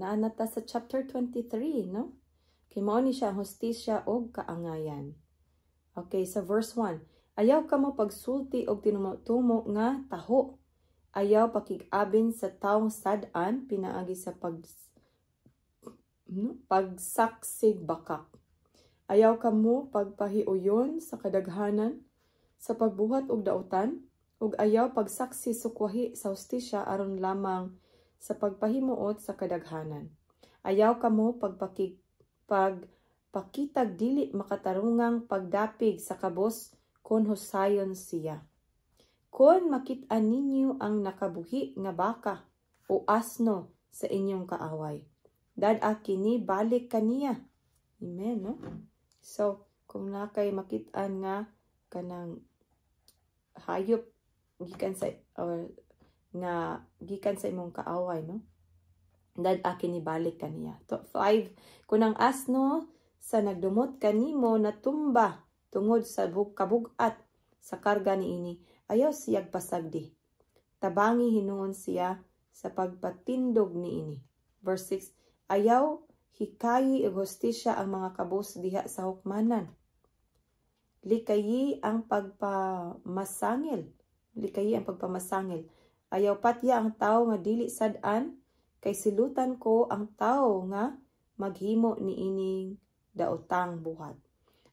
Naa na ta sa chapter 23, no? Kay mao ni siya ang hustisya og kaangayan. Okay, sa verse 1. Ayaw kamo pagsulti og tinumo nga taho. Ayaw pakig-abin sa taong sad-an pinaagi sa pag, no, pagsaksig bakak. Ayaw kamo pagpahiuyon sa kadaghanan sa pagbuhat og dautan ug ayaw pagsaksi sukwahi sa hustisya aron lamang sa pagpahimuot sa kadaghanan. Ayaw kamo pagpakitag dili makatarungang pagdapig sa kabos kon husayon siya. Kon makit-an ninyo ang nakabuhi nga baka o asno sa inyong kaaway, dad-a kini balik kaniya. Amen, no? So, kung naa kay makit-an nga kanang hayop gikan sa or nga gikan sa imong kaaway, no? Dad-a kini balik kaniya. To 5. Kung ang asno sa nagdumot kanimo natumba tungod sa kabug-at sa karga niini, ayaw siyag pasagdi. Tabangi hinuon siya sa pagpatindog niini. Verse 6. Ayaw hikayi og hustisya ang mga kabos diha sa hukmanan. Likayi ang pagpamasangil. Likayi ang pagpamasangil. Ayaw patya ang tawo nga dili sad-an, kay silutan ko ang tawo nga maghimo niining daotang buhat.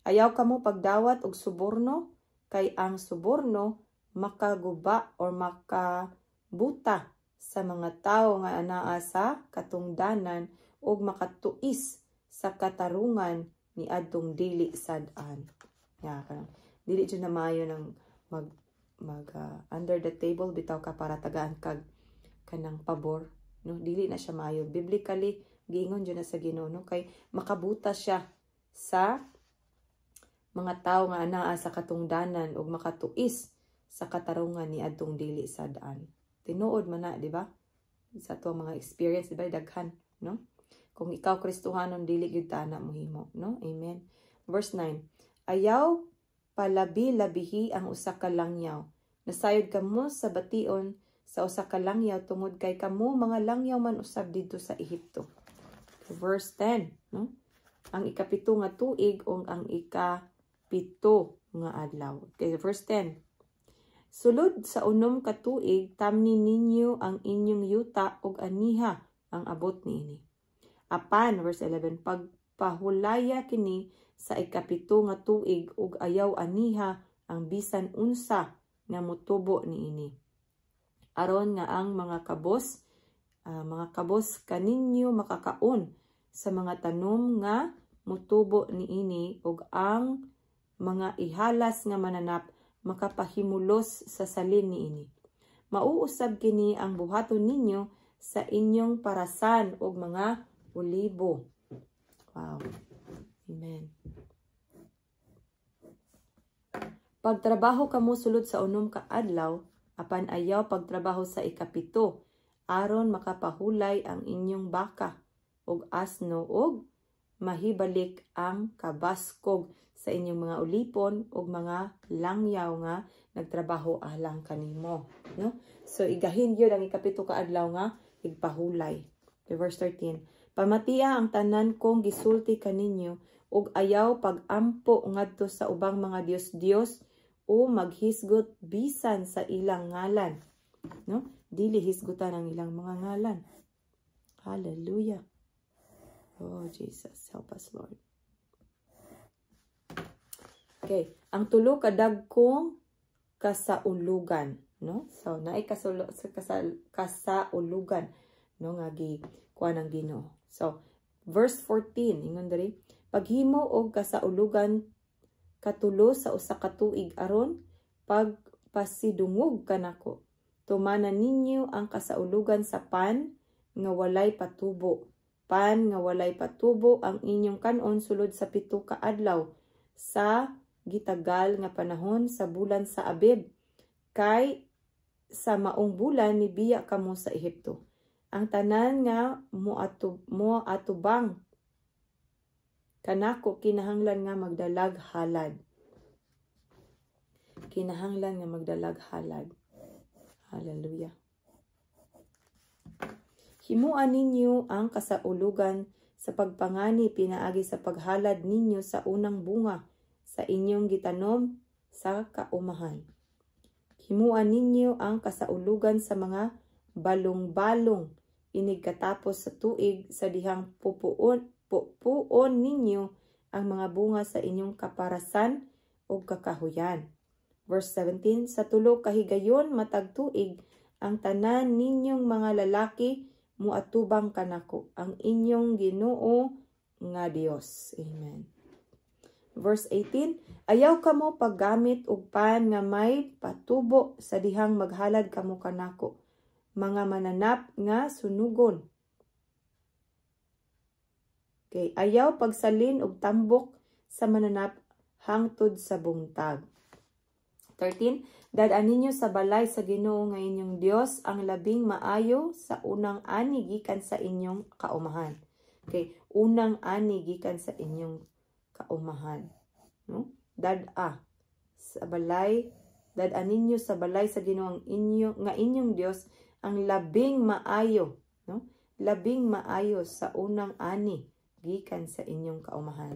Ayaw kamo pagdawat og suborno, kay ang suborno makaguba or makabuta sa mga tawo nga anaa sa katungdanan ug makatuis sa katarungan ni adtong dili sad-an. Ya, kanang dili jud na maayo nang mag mag under the table bitaw ka para tagaan kag kanang pabor, no? Dili na siya maayo. Biblically, giingon jud na sa Ginoo, no, kay makabuta siya sa mga tawo nga anaa sa katungdanan ug makatuis sa katarungan ni adtong dili sad-an. Tinuod man na, di ba? Sa ato mga experience, di ba, daghan, no? Kung ikaw Kristohanon, dili gyud ta na mohimo, no? Amen. Verse 9. Ayaw palabi-labihi ang usa ka langyaw. Nasayod kamo sa bation sa usa ka langyaw tungod kay kamo mga langyaw man usab didto sa Ehipto. Verse 10, no? Ang ikapito nga tuig o ang ikapito nga adlaw. Okay, verse 10. Sulod sa 6 ka tuig, tamni ninyo ang inyong yuta ug aniha ang abot niini. Apan, verse 11, pagpahulaya kini sa ikapito nga tuig ug ayaw aniha ang bisan unsa nga motubo niini. Aron nga ang mga kabos kaninyo makakaon sa mga tanom nga motubo niini ug ang mga ihalas nga mananap makapahimulos sa salin niini. Mauusab kini ang buhaton ninyo sa inyong parasan ug mga olibo. Wow. Amen. Pagtrabaho kamo sulod sa 6 ka adlaw, apan ayaw pagtrabaho sa ikapito, aron makapahulay ang inyong baka ug asno ug mahibalik ang kabaskog sa inyong mga ulipon ug mga langyaw nga nagtrabaho alang kanimo, no? So igahin gyud ang ikapito ka adlaw nga igpahulay. Okay, verse 13. Pamatia ang tanan kong gisulti kaninyo ug ayaw pagampo ngadto sa ubang mga dios-dios o maghisgot bisan sa ilang ngalan, no? Dili hisgutan ang ilang mga ngalan. Hallelujah. Oh Jesus, help us, Lord. Okay, ang tulo ka dagkong kasaulugan, no? So naay kasaulugan, no, nga gi kuan ang Ginoo. So verse 14, ingon diri, paghimo og kasaulugan katulo sa usa ka tuig aron pagpasidungog kanako. Tumana ninyo ang kasaulugan sa pan nga walay patubo. Pan nga walay patubo ang inyong kanon sulod sa 7 ka adlaw sa gitagal nga panahon sa bulan sa Abib, kay sa maong bulan nibiya kamo sa Ehipto. Ang tanan nga moatubang kanako kinahanglan nga magdalag halad. Kinahanglan nga magdalag halad. Hallelujah. Himua ninyo ang kasaulugan sa pagpangani pinaagi sa paghalad ninyo sa unang bunga sa inyong gitanom sa kaumahan. Himua ninyo ang kasaulugan sa mga balong-balong inig katapos sa tuig sa dihang pupuon ninyo ang mga bunga sa inyong kaparasan ug kakahuyan. Verse 17, sa tulo ka higayon matag tuig ang tanan ninyong mga lalaki muatubang kanako, ang inyong Ginoo nga Dios. Amen. Verse 18, ayaw kamo paggamit og pan nga may patubo sa dihang maghalad kamo kanako, mga mananap nga sunugon. Okay, ayaw pagsalin og tambok sa mananap hangtod sa buntag. 13. Dad-an ninyo sa balay sa Ginoo nga inyong Dios ang labing maayo sa unang ani gikan sa inyong kaumahan. Okay, unang ani gikan sa inyong kaumahan. No? Dad-a sa balay, dad-an ninyo sa balay sa Ginoo ang inyo nga inyong Dios ang labing maayo, no? Labing maayo sa unang ani gikan sa inyong kaumahan.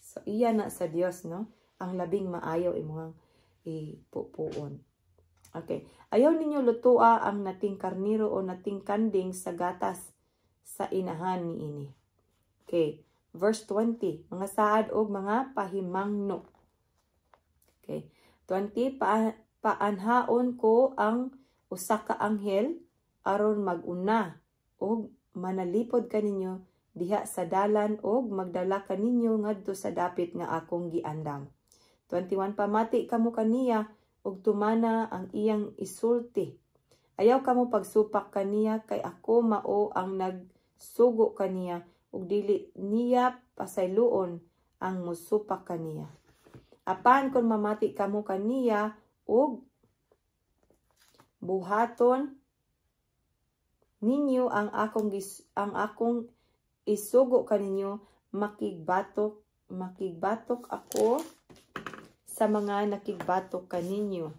So iya na sa Dios, no? Ang labing maayo imong ipupuon. Okay. Ayaw ninyo lutua ang nating karniro o nating kanding sa gatas sa inahan niini. Okay. Verse 20, mga saad og mga pahimangno. Okay. 20, paanhaon ko ang usa ka anghel aron maguna og manalipod kaninyo diha sa dalan og magdala kaninyo ngadto sa dapit nga akong giandam. 21, pamati kamo kaniya ug tumana ang iyang isulti. Ayaw kamo pagsupak kaniya kay ako mao ang nagsugo kaniya ug dili niya pasayloon ang musupak kaniya. Apan kon mamati kamo kaniya ug buhaton ninyo ang akong isugo kaninyo, makigbatok ako sa mga nakigbatok kaninyo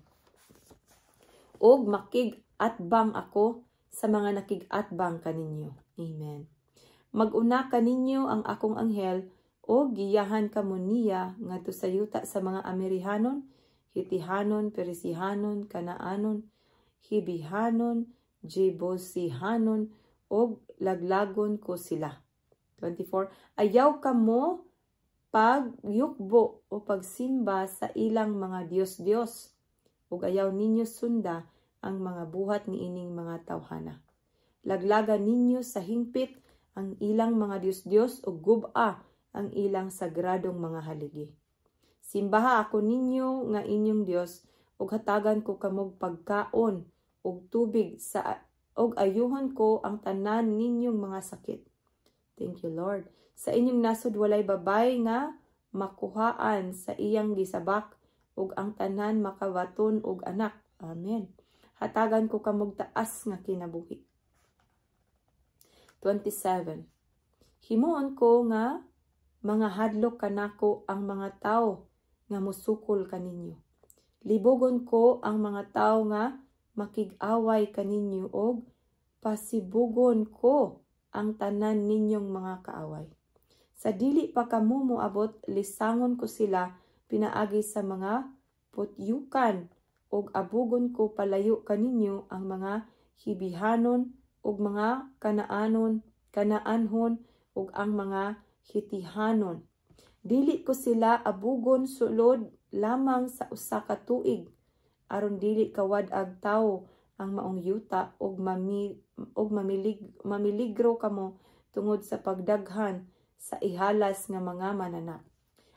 ug makig-atbang ako sa mga nakig-atbang kaninyo. Amen. Mag-una kaninyo ang akong anghel ug giyahan kamo niya ngadto sa yuta sa mga Amerihanon, Hitihanon, Perisihanon, Kanaanon, Hibihanon, Jebusihanon, ug laglagon ko sila. 24. Ayaw kamo pagyukbo o pagsimba sa ilang mga Diyos-Diyos ug ayaw ninyo sunda ang mga buhat niining mga tawhana. Laglagan ninyo sa hingpit ang ilang mga Diyos-Diyos ug gub-a ang ilang sagradong mga haligi. Simbaha ako ninyo nga inyong Dios ug hatagan ko kamog pagkaon ug tubig sa ug ayuhon ko ang tanan ninyong mga sakit. Thank you, Lord. Sa inyong nasod walay babay nga makuhaan sa iyang gisabak ug ang tanan makabaton og anak. Amen. Hatagan ko kamog taas nga kinabuhi. 27. Himuon ko nga mga hadlok kanako ang mga tawo nga musukol kaninyo. Libugon ko ang mga tawo nga makig-away kaninyo og pasibugon ko ang tanan ninyong mga kaaway. Sa dili pa kamo moabot, lisangon ko sila pinaagi sa mga putyukan ug abugon ko palayo kaninyo ang mga Hibihanon ug mga Kanaanon, Kanaanhon ug ang mga Hitihanon. Dili ko sila abugon sulod lamang sa usa ka tuig aron dili kawad-ag tawo ang maong yuta ug mamiligro kamo tungod sa pagdaghan sa ihalas nga mga mananap.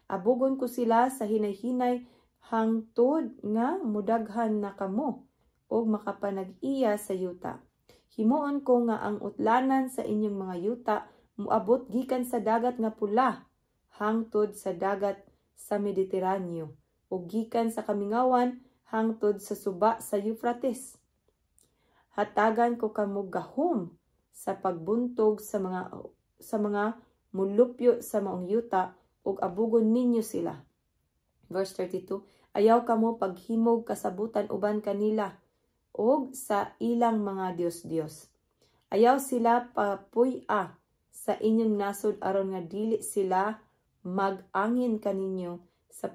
Abugon ko sila sa hinay-hinay hangtod nga mudaghan na kamo ug makapanag-iya sa yuta. Himuon ko nga ang utlanan sa inyong mga yuta moabot gikan sa Dagat nga Pula hangtod sa dagat sa Mediteraneo ug gikan sa kamingawan hangtod sa suba sa Euphrates. Hatagan ko kamo gahom sa pagbuntog sa mga mulupyo sa maong yuta ug abugon ninyo sila. Verse 32, ayaw kamo paghimog kasabutan uban kanila og sa ilang mga Dios-Dios. Ayaw sila papuy-a sa inyong nasod aron nga dili sila mag-angin kaninyo sa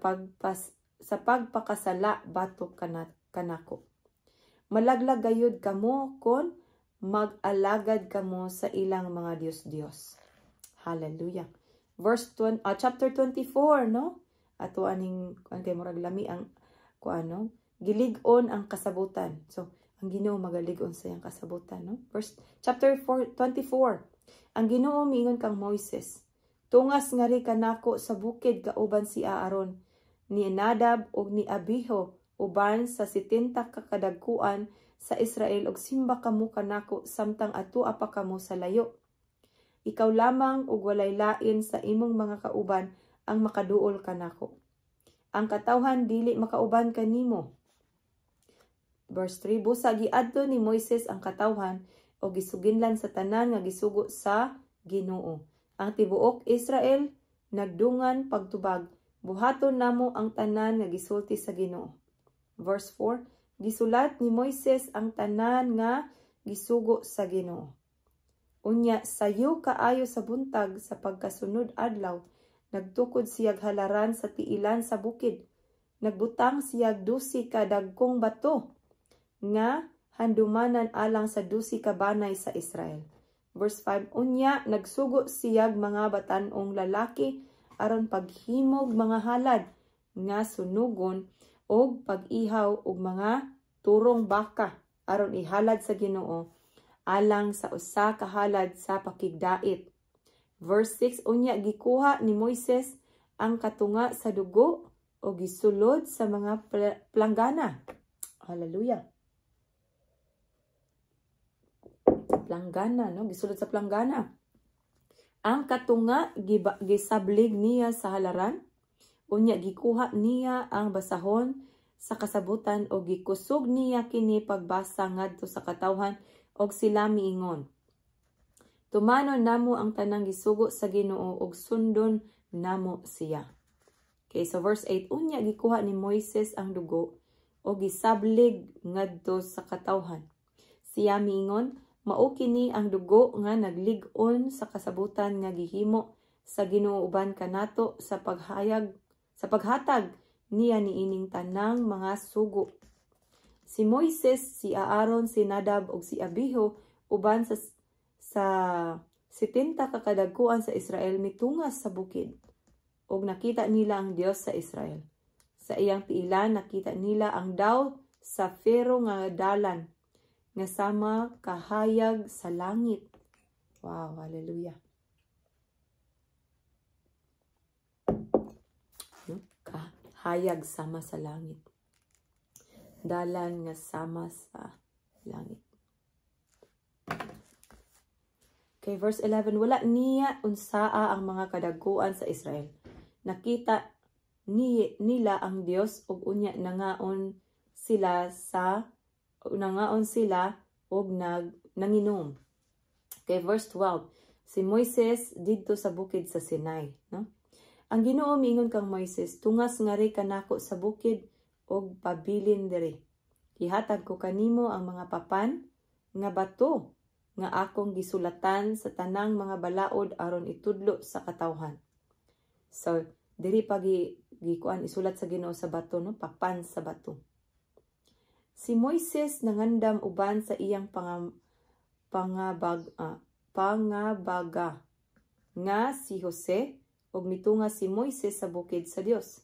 pagpakasala batok kanako. Malaglag gayud kamo kon mag-alagad kamo sa ilang mga dios-dios. Hallelujah. Verse 20, chapter 24, no? Ato aning kuan kay murag lami ang kuan, no? Gilig-on ang kasabutan. So, ang Ginoo magalig-on sa iyang kasabutan, no? Verse chapter 4, 24. Ang Ginoo miingon kang Moises, "Tungas ngari kanako sa bukid kauban si Aaron, ni Nadab ug ni Abihu uban sa 70 ka kadagkuan sa Israel ug simba kamo kanako samtang atua pa kamo sa layo. Ikaw lamang ug walay lain sa imong mga kauban ang makaduol kanako. Ang katawhan dili makauban kanimo." Verse 3, busa giadto ni Moises ang katawhan ug gisuginlan sa tanan nga gisugo sa Ginoo. Ang tibuok Israel nagdungan pagtubag, "Buhaton namo ang tanan nga gisulti sa Ginoo." Verse 4, gisulat ni Moises ang tanan nga gisugo sa Ginoo. Unya sayo kaayo sa buntag sa pagkasunod adlaw, nagtukod siyag halaran sa tiilan sa bukid. Nagbutang siyag 12 ka dagkong bato nga handumanan alang sa 12 ka banay sa Israel. Verse 5, unya nagsugo siyag mga batan-ong lalaki aron paghimog mga halad nga sunugon og pag-ihaw og mga turong baka aron ihalad sa Ginoo alang sa usa ka halad sa pakigdait. Verse 6, unya gikuha ni Moises ang katunga sa dugo o gisulod sa mga planggana. Hallelujah. Planggana, no? Gisulod sa planggana. Ang katunga gisablig niya sa halaran. Unya gikuha niya ang basahon sa kasabutan o gikusog niya kini pagbasa ngadto sa katawhan og sila miingon, "Tumanon namo ang tanang gisugo sa Ginoo ug sundon namo siya." Okay, so verse 8, unya gikuha ni Moises ang dugo o gisablig ngadto sa katawhan. Siya miingon, "Mao kini ang dugo nga naglig-on sa kasabutan nga gihimo sa Ginoo uban kanato sa paghatag niya niining tanang mga sugo." Si Moises, si Aaron, si Nadab ug si Abihu uban sa 70 ka kadagkuan sa Israel mitungas sa bukid ug nakita nila ang Dios sa Israel. Sa iyang tiilan nakita nila ang daw sa fero nga dalan nga sama kahayag sa langit. Wow, hallelujah. Kahayag sama sa langit. Dalan nga sama sa langit. Okay, verse 11, wala niya unsaa ang mga kadagkuan sa Israel. Nakita nila ang Dios ug unya nangaon sila og nanginom. Okay, verse 12. Si Moises didto sa bukid sa Sinai, no? Ang Ginoo miingon kang Moises, "Tungas ngari kanako sa bukid og pabilin diri. Ihatag ko kanimo ang mga papan nga bato nga akong gisulatan sa tanang mga balaod aron itudlo sa katawhan." So, diri pa gikuan isulat sa Ginoo sa bato, no? Papan sa bato. Si Moises nangandam uban sa iyang pangabaga nga si Jose ug mitunga si Moises sa bukid sa Dios.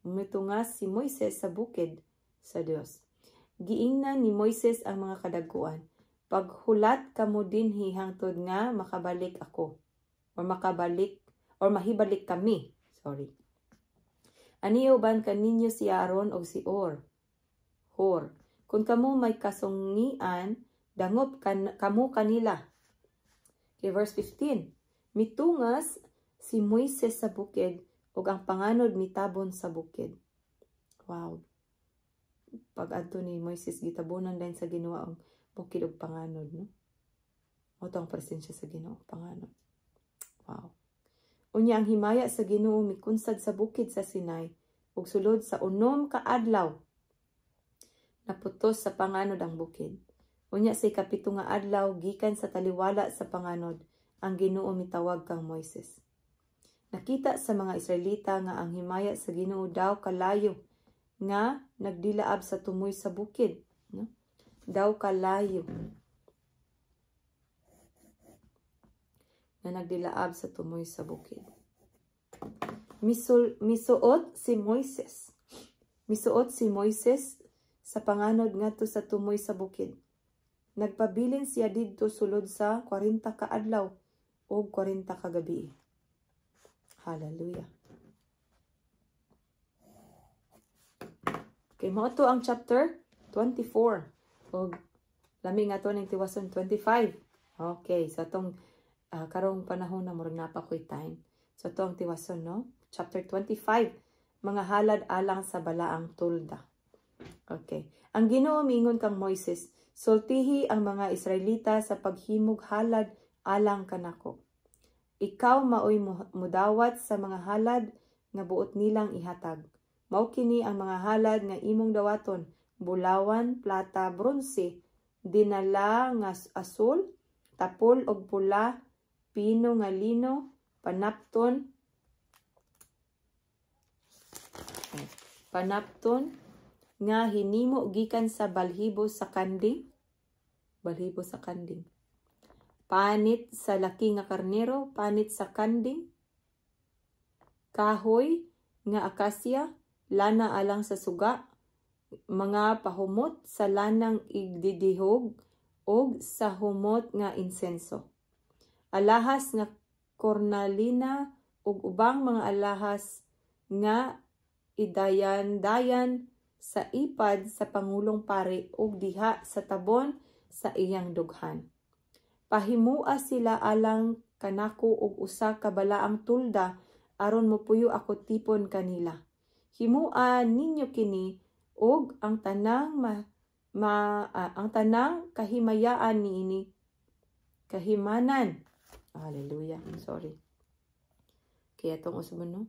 Mitunga si Moises sa bukid sa Dios. Giingnan ni Moises ang mga kadagkuan, "Paghulat kamo dinhi hangtod nga makabalik ako or makabalik or mahibalik kami." Sorry. "Ani uban kaninyo si Aaron og si Hor. Kung kamo may kasungian, dangop kamo kanila." Okay, verse 15. Mitungas si Moises sa bukid ug ang panganod mitabon sa bukid. Wow. Pag adto ni Moises, gitabonan din sa Ginoo ang bukid ug panganod, no? Mao ang presensya sa Ginoo, panganod. Wow. Unya ang himaya sa Ginoo mikunsad sa bukid sa Sinai ug sulod sa 6 ka adlaw naputos sa panganod ang bukid. Unya sa ikapito nga adlaw gikan sa taliwala sa panganod, ang Ginoo mitawag kang Moises. Nakita sa mga Israelita nga ang himaya sa Ginoo daw kalayo nga nagdilaab sa tumoy sa bukid, no? Daw kalayo nga nagdilaab sa tumoy sa bukid. Misuot si Moises. Misuot si Moises sa panganod ngadto sa tumoy sa bukid. Nagpabilin siya didto sulod sa 40 ka adlaw ug 40 ka gabi. Hallelujah. Okay, mao to ang chapter 24. Og lami nga to ning tiwason 25. Okay, so atong karong panahon na murag napa ko'y time. So ato ang tiwason, no? Chapter 25, mga halad alang sa balaang tolda. Okay. Ang Ginoo miingon kang Moises, sultihi ang mga Israelita sa paghimog halad alang kanako. Ikaw maoy mudawat sa mga halad nga buot nilang ihatag. Mao kini ang mga halad nga imong dawaton: bulawan, plata, bronse, dinala nga asul, tapol og pula, pino nga lino, panapton, panapton nga hinimo gikan sa balhibo sa kanding, balhibo sa kanding. Panit sa laki nga karnero, panit sa kanding, kahoy nga akasya, lana alang sa suga, mga pahumot sa lanang igdidihog og sa humot nga insenso. Alahas nga kornalina ug ubang mga alahas nga idayan-dayan sa ipad sa pangulong pari ug diha sa tabon sa iyang dughan. Pahimua sila alang kanako og usa ka balaang tulda aron mopuyo ako tipon kanila. Himua ninyo kini og ang tanang ang tanang kahimayaan niini kahimanan. Hallelujah. Sorry. Kaya itong usbon, no?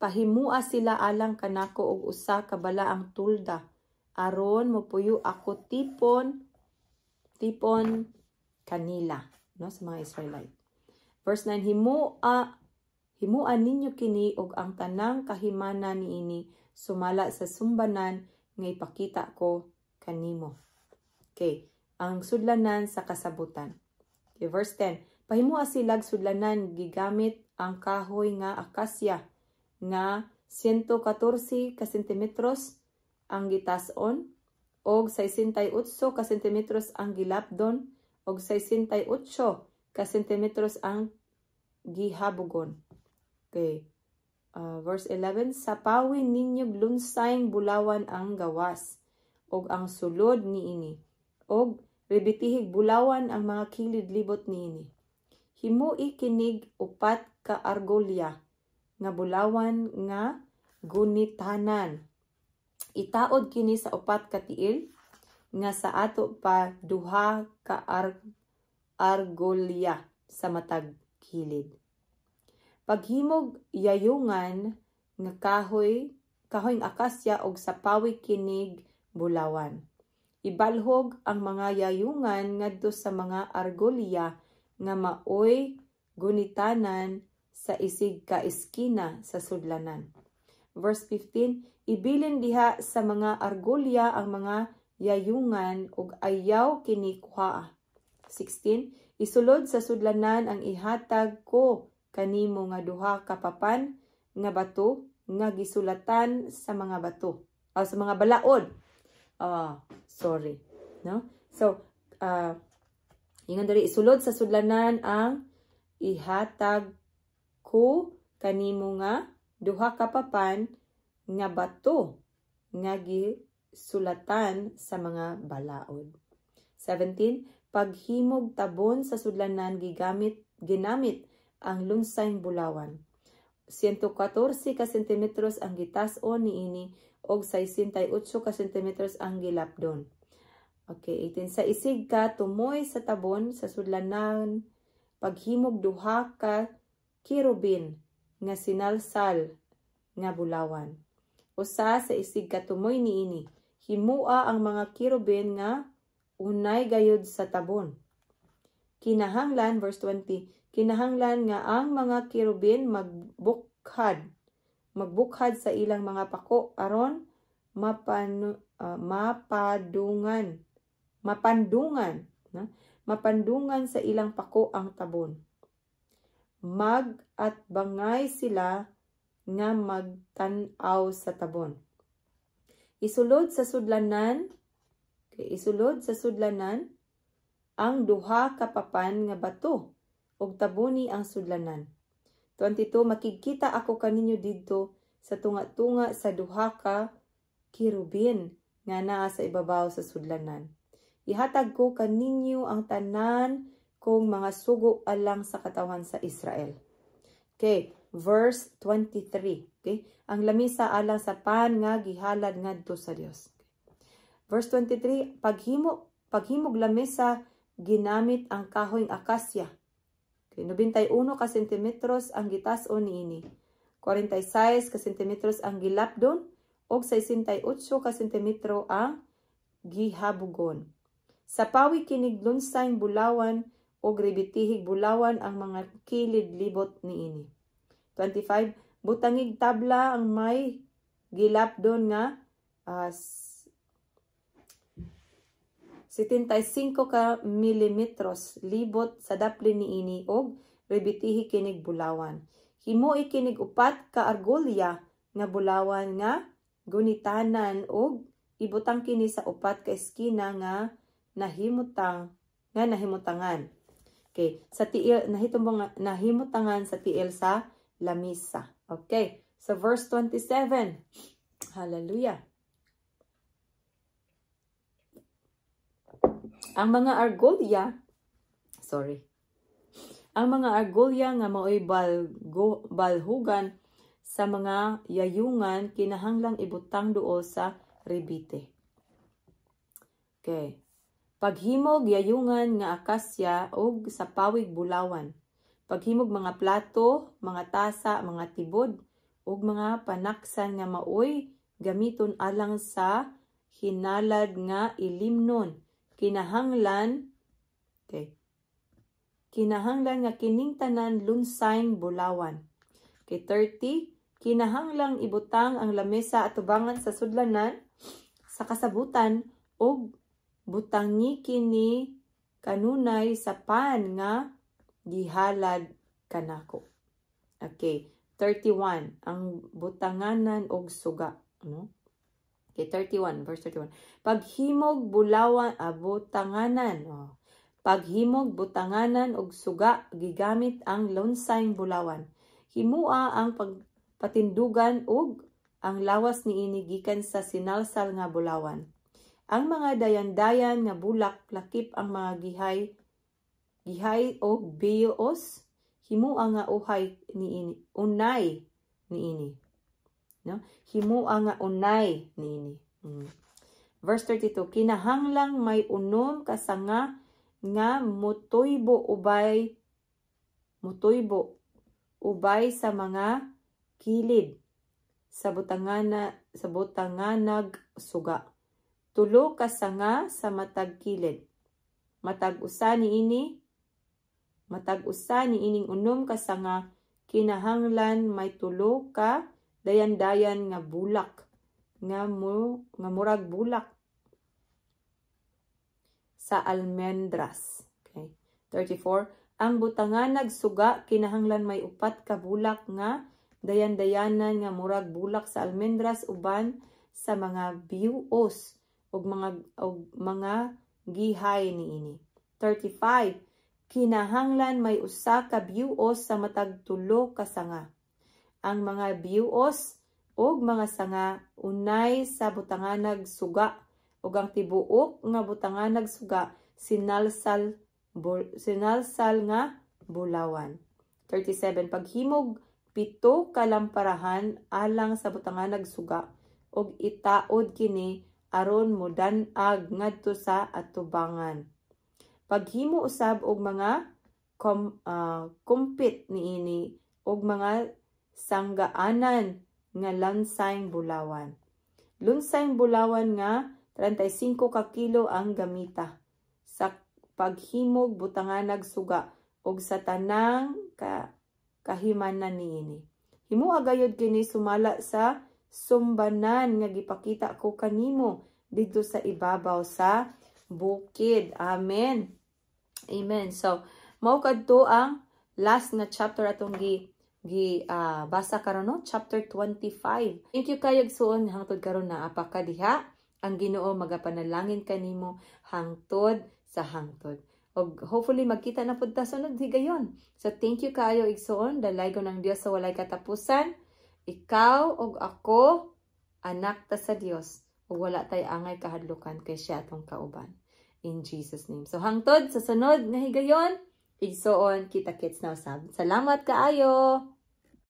Pahimua sila alang kanako og usa ka balaang tulda aron mopuyo ako tipon kanila, no, sa mga Israelite. Verse 9, himua ninyo kini og ang tanang kahimanan niini sumala sa sumbanan nga ipakita ko kanimo. Okay, ang sudlanan sa kasabutan. Okay, verse 10, pahimua silag sudlanan gigamit ang kahoy nga akasya nga 114 ka sentimetros ang gitason og 68 ka sentimetros ang gilapdon og 68 ka sentimetros ang gihabogon. Okay. Verse 11, sa pawin ninyo lunsayng bulawan ang gawas og ang sulod niini og rebitihig bulawan ang mga kilid libot niini. Himui kinig upat ka argolya nga bulawan nga gunitanan. Itaod kini sa upat ka tiil nga sa ato pa duha ka argolya sa matag kilid. Paghimog yayungan nga kahoy akasya og sa pawi kinig bulawan. Ibalhog ang mga yayungan ngadto sa mga argolya nga maoy gunitanan sa isig ka eskina sa sudlanan. Verse 15, ibilin diha sa mga argolya ang mga yayungan ug ayaw kini kuhaa. 16, isulod sa sudlanan ang ihatag ko kanimo nga duha ka papan nga bato nga gisulatan sa mga bato, o sa mga balaod. Sorry, no? So, ingon diri, isulod sa sudlanan ang ihatag ko kanimo nga duha ka papan nga bato nga gisulatan sa mga balaod. 17, paghimog tabon sa sudlanan ginamit ang lunsayng bulawan. 114 ka sentimetros ang gitas-on niini og 68 ka sentimetros ang gilapdon. Okay, 18, sa isig ka tumoy sa tabon sa sudlanan paghimog duha ka kerubin nga sinalsal nga bulawan. Usa sa isig ka tumoy niini. Himua ang mga kerubin nga unay gayud sa tabon. Kinahanglan, verse 20, kinahanglan nga ang mga kerubin magbukhad sa ilang mga pako aron mapadungan, mapandungan, no? Mapandungan sa ilang pako ang tabon. Mag at bangay sila nga magtan-aw sa tabon. Isulod sa sudlanan, okay, isulod sa sudlanan ang duha ka papan nga bato ug tabuni ang sudlanan. 22, makigkita ako kaninyo didto sa tunga-tunga sa duha ka kerubin nga naa sa ibabaw sa sudlanan. Ihatag ko kaninyo ang tanan kong mga sugo alang sa katawhan sa Israel. Okay, verse 23. Okay, ang lamisa alang sa pan nga gihalad ngadto sa Dios. Verse 23, paghimog lamisa ginamit ang kahoy akasya. Okay, 91 ka sentimetros ang gitas-on niini. 46 ka sentimetros ang gilapdon ug 68 ka sentimetro ang gihabugon. Sa pawi kinig lunsay bulawan ug ribitihig bulawan ang mga kilid libot niini. 25, butangig tabla ang may gilapdon nga 75 ka milimetros libot sa daplin niini og rebitihi kinig bulawan. Himoi kinig upat ka argolya nga bulawan nga gunitanan og ibutang kini sa upat ka eskina nga nahimutangan. Okay, sa tiil nahitumbong nahimutangan sa tiil sa lamisa. Okay, so verse 27. Hallelujah. Ang mga argolya, ang mga argolya nga maoy balhugan sa mga yayungan kinahanglang ibutang duol sa rebite. Okay. Paghimog yayungan nga akasya og sa pawig bulawan. Paghimog mga plato, mga tasa, mga tibod ug mga panaksan nga maoy gamiton alang sa hinalad nga ilimnon. Kinahanglan, okay, kinahanglan nga kining tanan lunsayng bulawan. Okay, 30, kinahanglang ibutang ang lamesa atubangan sa sudlanan sa kasabutan og butangi kini kanunay sa pan nga gihalad kanako. Okay, 31, ang butanganan og suga, no? Okay, 31, verse 31. Paghimog bulawan butanganan, oh. Paghimog butanganan og suga gigamit ang lunsayng bulawan. Himua ang pagpatindugan og ang lawas niini gikan sa sinalsal nga bulawan. Ang mga dayandayan nga bulak lakip ang mga gihay og bios, himua nga uhay niini, unay niini. No? Himua nga unay niini. Verse 32, kinahanglang may unom ka sanga nga mutuybo ubay sa mga kilid sa butanganag suga. Tulo ka sanga sa matag kilid. Matag usa niining unom ka sanga kinahanglan may tulo ka dayan-dayan nga bulak nga murag bulak sa almendras. Okay. 34, ang butanganag suga kinahanglan may upat ka bulak nga dayan-dayanan nga murag bulak sa almendras uban sa mga biuos ug mga gihay niini. 35, kinahanglan may usa ka biuos sa matag tulo ka sanga. Ang mga biuos ug mga sanga unay sa butanganag suga ug ang tibuok nga butanganag suga sinalsal nga bulawan. 37, paghimog pito ka lamparahan alang sa butanganag suga ug itaod kini aron modan-ag ngadto sa atubangan. Paghimo usab og mga kumpit niini og mga sanggaanan nga lansayng bulawan. Lunsayng bulawan nga 35 ka kilo ang gamita sa paghimog butanganag suga ug sa tanang kahimanan niini. Himoa gayud kini sumala sa sumbanan nga gipakita ko kanimo didto sa ibabaw sa bukid. Amen. Amen. So, mao kadto ang last nga chapter atong gi gi basa karon, no, chapter 25. Thank you kayo, igsuon, hangtod karon naa pa ka diha. Ang Ginoo magapanalangin kanimo hangtod sa hangtod. Og hopefully magkita na pud ta sunod higayon. So thank you kaayo, igsuon, dalaygon ang Dios sa walay katapusan. Ikaw ug ako, anak ta sa Dios ug wala tay angay kahadlukan kay siya atong kauban. In Jesus' name. So hangtod sa sunod nga higayon, igsuon, kita kits na usab. Salamat kaayo.